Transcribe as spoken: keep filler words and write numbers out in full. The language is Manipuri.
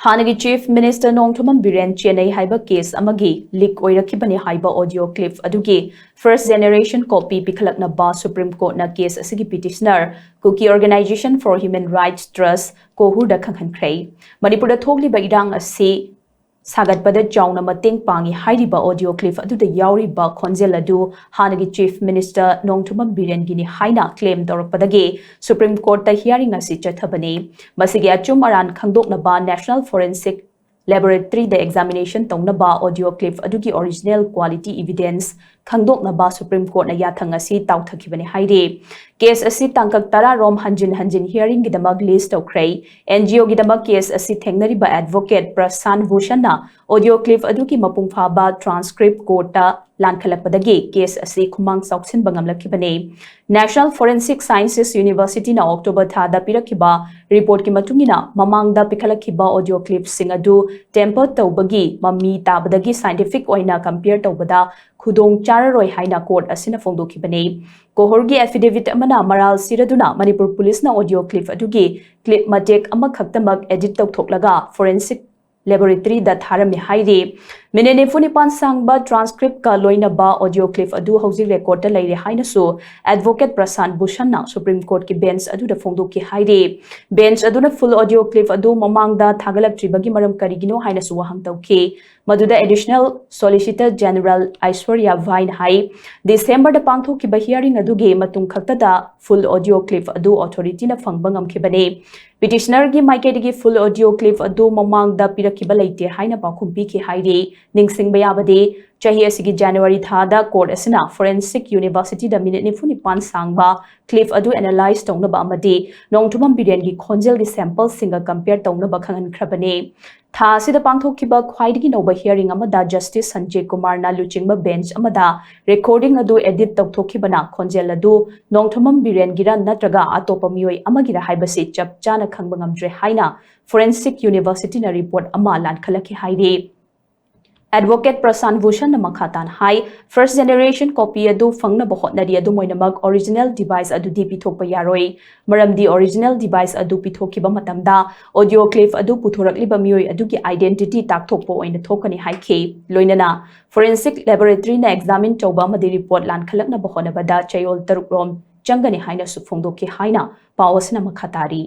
ꯍꯥꯟꯅꯒꯤ Chief Minister ꯅꯣꯡꯊꯣꯝꯕꯝ ꯕꯤꯔꯦꯟ ꯆꯦꯟꯅꯩ ꯍꯥꯏꯕ case ꯑꯃꯒꯤ leak ꯑꯣꯏꯔꯛꯈꯤꯕꯅꯤ ꯍꯥꯏꯕ audio clip ꯑꯗꯨꯒꯤ first generation copy ꯄꯤꯈꯠꯂꯛꯅꯕ Supreme Courtꯅ case ꯑꯁꯤꯒꯤ petitioner Kuki Organization for Human Rights Trust, ꯀꯣꯍꯨꯔꯗ ꯈꯪꯍꯟꯈ꯭ꯔꯦ꯫ ꯃꯅꯤꯄꯨꯔꯗ ꯊꯣꯛꯂꯤꯕ ꯏꯔꯥꯡ ꯑꯁꯤ ꯁꯥꯒꯠꯄꯗ ꯆꯥꯎꯅ ꯃꯇꯦꯡ ꯄꯥꯡꯏ ꯍꯥꯏꯔꯤꯕ audio clip ꯑꯗꯨꯗ ꯌꯥꯎꯔꯤꯕ ꯈꯣꯟꯖꯦꯜ ꯑꯗꯨ ꯍꯥꯟꯅꯒꯤ Chief Minister ꯅꯣꯡꯊꯣꯝꯕꯝ ꯕꯤꯔꯦꯟꯒꯤꯅꯤ ꯍꯥꯏꯅ claim ꯇꯧꯔꯛꯄꯗꯒꯤ Supreme Courtꯇ hearing ꯑꯁꯤ ꯆꯠꯊꯕꯅꯤ꯫ ꯃꯁꯤꯒꯤ ꯑꯆꯨꯝ ꯑꯔꯥꯟ ꯈꯪꯗꯣꯛꯅꯕ National Forensic Laboratoryꯗ examination ꯇꯧꯅꯕ audio clip ꯑꯗꯨꯒꯤ original quality evidence ꯈꯪꯗꯣꯛꯅꯕ Supreme Courtꯅ ꯌꯥꯊꯪ ꯑꯁꯤ ꯇꯥꯎꯊꯈꯤꯕꯅꯤ ꯍꯥꯏꯔꯤ꯫ Case ꯑꯁꯤ ꯇꯥꯡꯀꯛ ꯇꯔꯥ ꯔꯣꯝ ꯍꯟꯖꯤꯟ ꯍꯟꯖꯤꯟ hearingꯒꯤꯗꯃꯛ list ꯇꯧꯈ꯭ꯔꯦ꯫ NGOꯒꯤꯗꯃꯛ case ꯑꯁꯤ ꯊꯦꯡꯅꯔꯤꯕ advocate ꯄ꯭ꯔꯁꯥꯟ ꯚꯨꯁꯟꯅ audio clip ꯑꯗꯨꯒꯤ ꯃꯄꯨꯡ ꯐꯥꯕ transcript courtꯇ ꯂꯥꯟꯈꯠꯂꯛꯄꯗꯒꯤ case ꯑꯁꯤ ꯈꯨꯃꯥꯡ ꯆꯥꯎꯁꯤꯟꯕ ꯉꯝꯂꯛꯈꯤꯕꯅꯤ꯫ National Forensic Sciences Universityꯅ October ꯊꯥꯗ ꯄꯤꯔꯛꯈꯤꯕ reportꯀꯤ ꯃꯇꯨꯡ ꯏꯟꯅ, ꯃꯃꯥꯡꯗ ꯄꯤꯈꯠꯂꯛꯈꯤꯕ audio clipꯁꯤꯡ ꯑꯗꯨ tamper ꯇꯧꯕꯒꯤ ꯃꯃꯤ ꯇꯥꯕꯗꯒꯤ scientific ꯑꯣꯏꯅ compare ꯇꯧꯕꯗ ꯈꯨꯗꯣꯡ ꯆꯥꯔꯔꯣꯏ ꯍꯥꯏꯅ court ꯑꯁꯤꯅ ꯐꯣꯡꯗꯣꯛꯈꯤꯕꯅꯤ꯫ ꯀꯣꯍꯨꯔꯒꯤ affidavit ꯑꯃꯅ ꯃꯔꯥꯜ ꯁꯤꯔꯗꯨꯅ ꯃꯅꯤꯄꯨꯔ ꯄꯨꯂꯤꯁꯅ audio clip ꯑꯗꯨꯒꯤ clip ꯃꯇꯦꯛ ꯑꯃꯈꯛꯇꯃꯛ edit ꯇꯧꯊꯣꯛꯂꯒ forensic laboratoryꯗ ꯊꯥꯔꯝꯃꯤ ꯍꯥꯏꯔꯤ꯫ Minute ꯅꯤꯐꯨ ꯅꯤꯄꯥꯟ ꯁꯥꯡꯕ transcriptꯀ ꯂꯣꯏꯅꯕ audio clip ꯑꯗꯨ ꯍꯧꯖꯤꯛ recordꯇ ꯂꯩꯔꯦ ꯍꯥꯏꯅꯁꯨ advocate ꯄ꯭ꯔꯁꯥꯟ ꯚꯨꯁꯟꯅ Supreme Courtꯀꯤ bench ꯑꯗꯨꯗ ꯐꯣꯡꯗꯣꯛꯈꯤ ꯍꯥꯏꯔꯤ꯫ Bench ꯑꯗꯨꯅ full audio clip ꯑꯗꯨ ꯃꯃꯥꯡꯗ ꯊꯥꯒꯠꯂꯛꯇ꯭ꯔꯤꯕꯒꯤ ꯃꯔꯝ ꯀꯔꯤꯒꯤꯅꯣ ꯍꯥꯏꯅꯁꯨ ꯋꯥꯍꯪ ꯇꯧꯈꯤ꯫ ꯃꯗꯨꯗ Additional Solicitor General ꯑꯥꯏꯁ꯭ꯋꯔꯌꯥ ꯚꯥꯏꯅ ꯍꯥꯏ, Decemberꯗ ꯄꯥꯡꯊꯣꯛꯈꯤꯕ hearing ꯑꯗꯨꯒꯤ ꯃꯇꯨꯡ ꯈꯛꯇꯗ full audio clip ꯑꯗꯨ authorityꯅ ꯐꯪꯕ ꯉꯝꯈꯤꯕꯅꯤ꯫ Petitionerꯒꯤ ꯃꯥꯏꯀꯩꯗꯒꯤ full audio clip ꯑꯗꯨ ꯃꯃꯥꯡꯗ ꯄꯤꯔꯛꯈꯤꯕ ꯂꯩꯇꯦ ꯍꯥꯏꯅ ꯄꯥꯎꯈꯨꯝ ꯄꯤꯈꯤ ꯍꯥꯏꯔꯤ꯫ ꯅꯤꯡꯁꯤꯡꯕ ꯌꯥꯕꯗꯤ, ꯆꯍꯤ ꯑꯁꯤꯒꯤ January ꯊꯥꯗ court ꯑꯁꯤꯅ Forensic Universityꯗ minute ꯅꯤꯐꯨ ꯅꯤꯄꯥꯟ ꯁꯥꯡꯕ clip ꯑꯗꯨ analyse ꯇꯧꯅꯕ ꯑꯃꯗꯤ ꯅꯣꯡꯊꯣꯝꯕꯝ ꯕꯤꯔꯦꯟꯒꯤ ꯈꯣꯟꯖꯦꯜꯒꯤ sampleꯁꯤꯡꯒ compare ꯇꯧꯅꯕ ꯈꯪꯍꯟꯈ꯭ꯔꯕꯅꯤ꯫ ꯊꯥ ꯑꯁꯤꯗ ꯄꯥꯡꯊꯣꯛꯈꯤꯕ ꯈ꯭ꯋꯥꯏꯗꯒꯤ ꯅꯧꯕ hearing ꯑꯃꯗ Justice ꯁꯟꯖꯦ ꯀꯨꯃꯥꯔꯅ ꯂꯨꯆꯤꯡꯕ bench ꯑꯃꯗ recording ꯑꯗꯨ edit ꯇꯧꯊꯣꯛꯈꯤꯕꯅ ꯈꯣꯟꯖꯦꯜ ꯑꯗꯨ ꯅꯣꯡꯊꯣꯝꯕꯝ ꯕꯤꯔꯦꯟꯒꯤꯔ ꯅꯠꯇ꯭ꯔꯒ ꯑꯇꯣꯞꯄ ꯃꯤꯑꯣꯏ ꯑꯃꯒꯤꯔ ꯍꯥꯏꯕꯁꯤ ꯆꯞ ꯆꯥꯅ ꯈꯪꯕ ꯉꯝꯗ꯭ꯔꯦ ꯍꯥꯏꯅ Forensic Universityꯅ report ꯑꯃ ꯂꯥꯟꯈꯠꯂꯛꯈꯤ ꯍꯥꯏꯔꯤ꯫ Advocate ꯄ꯭ꯔꯁꯥꯟ ꯚꯨꯁꯟꯅ ꯃꯈꯥ ꯇꯥꯅ ꯍꯥꯏ, first generation copy ꯑꯗꯨ ꯐꯪꯅꯕ ꯍꯣꯠꯅꯔꯤ, ꯑꯗꯨꯝ ꯑꯣꯏꯅꯃꯛ original device ꯑꯗꯨꯗꯤ ꯄꯤꯊꯣꯛꯄ ꯌꯥꯔꯣꯏ꯫ ꯃꯔꯝꯗꯤ original device ꯑꯗꯨ ꯄꯤꯊꯣꯛꯈꯤꯕ ꯃꯇꯝꯗ audio clip ꯑꯗꯨ ꯄꯨꯊꯣꯔꯛꯂꯤꯕ ꯃꯤꯑꯣꯏ ꯑꯗꯨꯒꯤ identity ꯇꯥꯛꯊꯣꯛꯄ ꯑꯣꯏꯅ ꯊꯣꯛꯀꯅꯤ ꯍꯥꯏꯈꯤ꯫ ꯂꯣꯏꯅꯅ forensic laboratoryꯅ examine ꯇꯧꯕ ꯑꯃꯗꯤ report ꯂꯥꯟꯈꯠꯂꯛꯅꯕ ꯍꯣꯠꯅꯕꯗ ꯆꯌꯣꯜ ꯇꯔꯨꯛ ꯔꯣꯝ ꯆꯪꯒꯅꯤ ꯍꯥꯏꯅꯁꯨ ꯐꯣꯡꯗꯣꯛꯈꯤ ꯍꯥꯏꯅ ꯄꯥꯎ ꯑꯁꯤꯅ ꯃꯈꯥ ꯇꯥꯔꯤ꯫